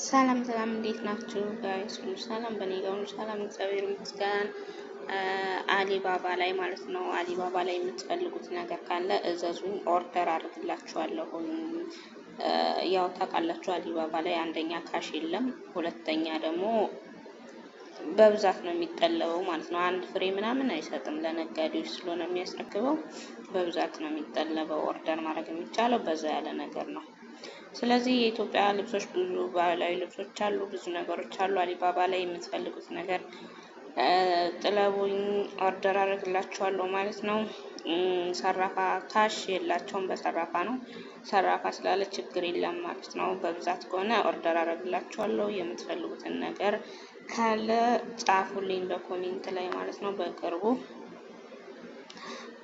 ሰላም ሰላም፣ እንዴት ናችሁ guys? ሁሉ ሰላም፣ በእኔ ጋር ሁሉ ሰላም፣ እግዚአብሔር ይመስገን። አሊባባ ላይ ማለት ነው። አሊባባ ላይ የምትፈልጉት ነገር ካለ እዘዙኝ፣ order አድርግላችኋለሁ። ያው ታውቃላችሁ፣ አሊባባ ላይ አንደኛ cash የለም፣ ሁለተኛ ደግሞ በብዛት ነው የሚጠለበው ማለት ነው። አንድ ፍሬ ምናምን አይሰጥም፣ ለነጋዴዎች ስለሆነ የሚያስረክበው በብዛት ነው የሚጠለበው። Order ማድረግ የሚቻለው በዛ ያለ ነገር ነው። ስለዚህ የኢትዮጵያ ልብሶች ብዙ ባህላዊ ልብሶች አሉ፣ ብዙ ነገሮች አሉ። አሊባባ ላይ የምትፈልጉት ነገር ጥለቡኝ፣ order አደርግላችኋለሁ ማለት ነው። ሰራፋ cash የላቸውም፣ በሰራፋ ነው። ሰራፋ ስላለ ችግር የለም ማለት ነው። በብዛት ከሆነ order አደርግላችኋለሁ። የምትፈልጉትን ነገር ካለ ጻፉልኝ በ comment ላይ ማለት ነው። በቅርቡ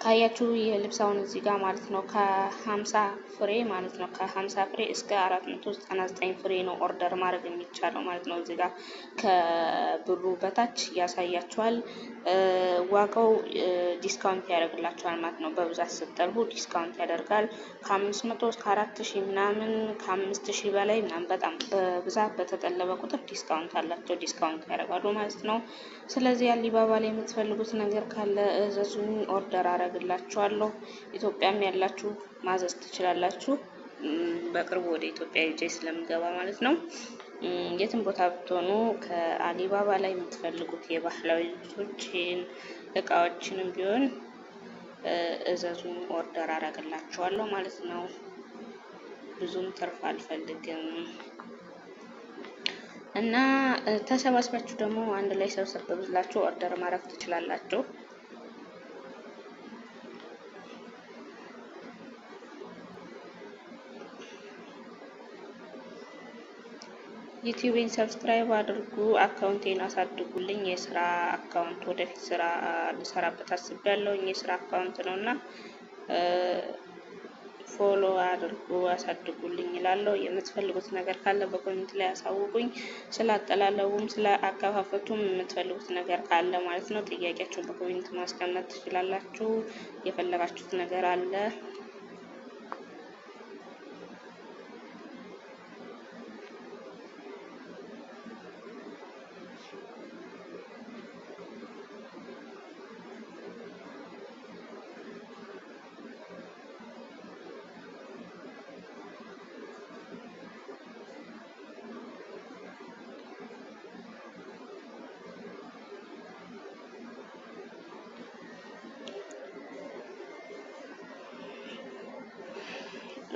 ካያችሁ የልብስ አሁን እዚህ ጋር ማለት ነው ከ50 ፍሬ ማለት ነው ከ50 ፍሬ እስከ 499 ፍሬ ነው order ማድረግ የሚቻለው ማለት ነው። እዚህ ጋር ከብሩ በታች ያሳያችኋል። ዋጋው discount ያደርግላችኋል ማለት ነው። በብዛት ስትጠልቡ discount ያደርጋል። ከ500 እስከ 4000 ምናምን ከ5000 በላይ ምናምን በጣም በብዛት በተጠለበ ቁጥር discount አላቸው፣ discount ያደርጋሉ ማለት ነው። ስለዚህ አሊባባ ላይ የምትፈልጉት ነገር ካለ እዘዙኝ፣ order አደርግላችኋለሁ። ኢትዮጵያም ያላችሁ ማዘዝ ትችላላችሁ። በቅርቡ ወደ ኢትዮጵያ ይዤ ስለምገባ ማለት ነው። የትም ቦታ ብትሆኑ ከአሊባባ ላይ የምትፈልጉት የባህላዊ ልብሶችን እቃዎችንም ቢሆን እዘዙኝ፣ order አደርግላችኋለሁ ማለት ነው። ብዙም ትርፍ አልፈልግም እና ተሰባስባችሁ ደግሞ አንድ ላይ ሰብሰብ ብላችሁ order ማድረግ ትችላላችሁ። ዩቲዩብን subscribe አድርጉ፣ account ኤን አሳድጉልኝ። የስራ account ወደፊት ስራ ልሰራበት አስቤያለሁ። የስራ account ነው እና follow አድርጉ፣ አሳድጉልኝ እላለሁ። የምትፈልጉት ነገር ካለ በ comment ላይ አሳውቁኝ። ስለ አጠላለቡም ስለ አከፋፈቱም የምትፈልጉት ነገር ካለ ማለት ነው ጥያቄያችሁን በ comment ማስቀመጥ ትችላላችሁ። የፈለጋችሁት ነገር አለ።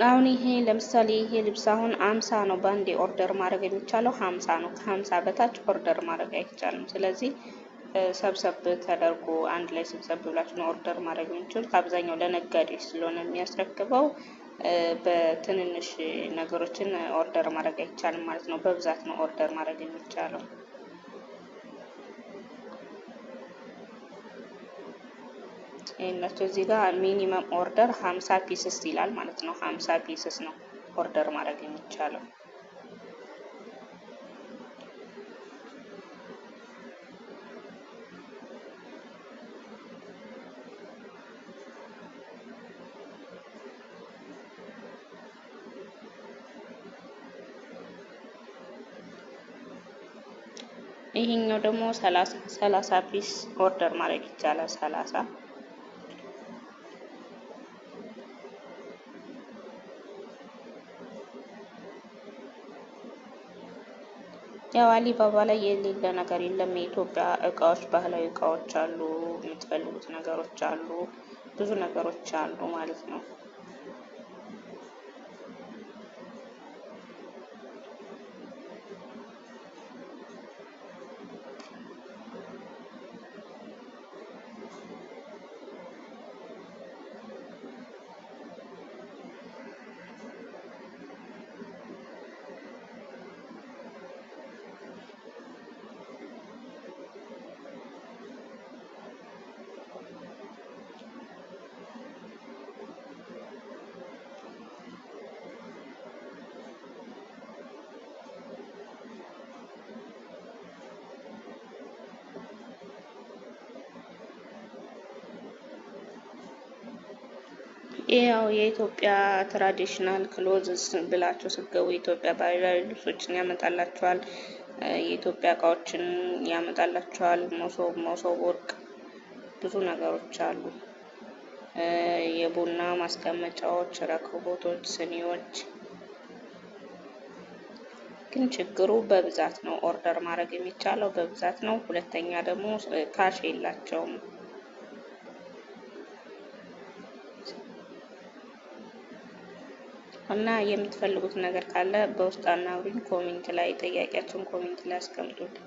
አሁን ይሄ ለምሳሌ ይሄ ልብስ አሁን 50 ነው። በአንዴ order ማድረግ የሚቻለው 50 ነው። ከ50 በታች order ማድረግ አይቻልም። ስለዚህ ሰብሰብ ተደርጎ አንድ ላይ ሰብሰብ ብላችሁ ነው order ማድረግ የሚችሉት። አብዛኛው ለነጋዴዎች ስለሆነ የሚያስረክበው በትንንሽ ነገሮችን order ማድረግ አይቻልም ማለት ነው። በብዛት ነው order ማድረግ የሚቻለው። ይኸውላችሁ እዚህ ጋር minimum order 50 pieces ይላል ማለት ነው። 50 pieces ነው order ማድረግ የሚቻለው። ይሄኛው ደግሞ 30 piece order ማድረግ ይቻላል። 30። ያው አሊባባ ላይ የሌለ ነገር የለም። የኢትዮጵያ እቃዎች፣ ባህላዊ እቃዎች አሉ፣ የምትፈልጉት ነገሮች አሉ፣ ብዙ ነገሮች አሉ ማለት ነው። ያው የኢትዮጵያ traditional clothes ብላችሁ ስትገቡ የኢትዮጵያ ባህላዊ ልብሶችን ያመጣላችኋል። የኢትዮጵያ እቃዎችን ያመጣላችኋል። መሶብ፣ መሶብ ወርቅ፣ ብዙ ነገሮች አሉ። የቡና ማስቀመጫዎች፣ ረከቦቶች፣ ስኒዎች። ግን ችግሩ በብዛት ነው። Order ማድረግ የሚቻለው በብዛት ነው። ሁለተኛ ደግሞ cash የላቸውም። እና የምትፈልጉት ነገር ካለ በውስጥ አናግሩኝ። Comment ላይ ጥያቄያችሁን comment ላይ አስቀምጡልኝ።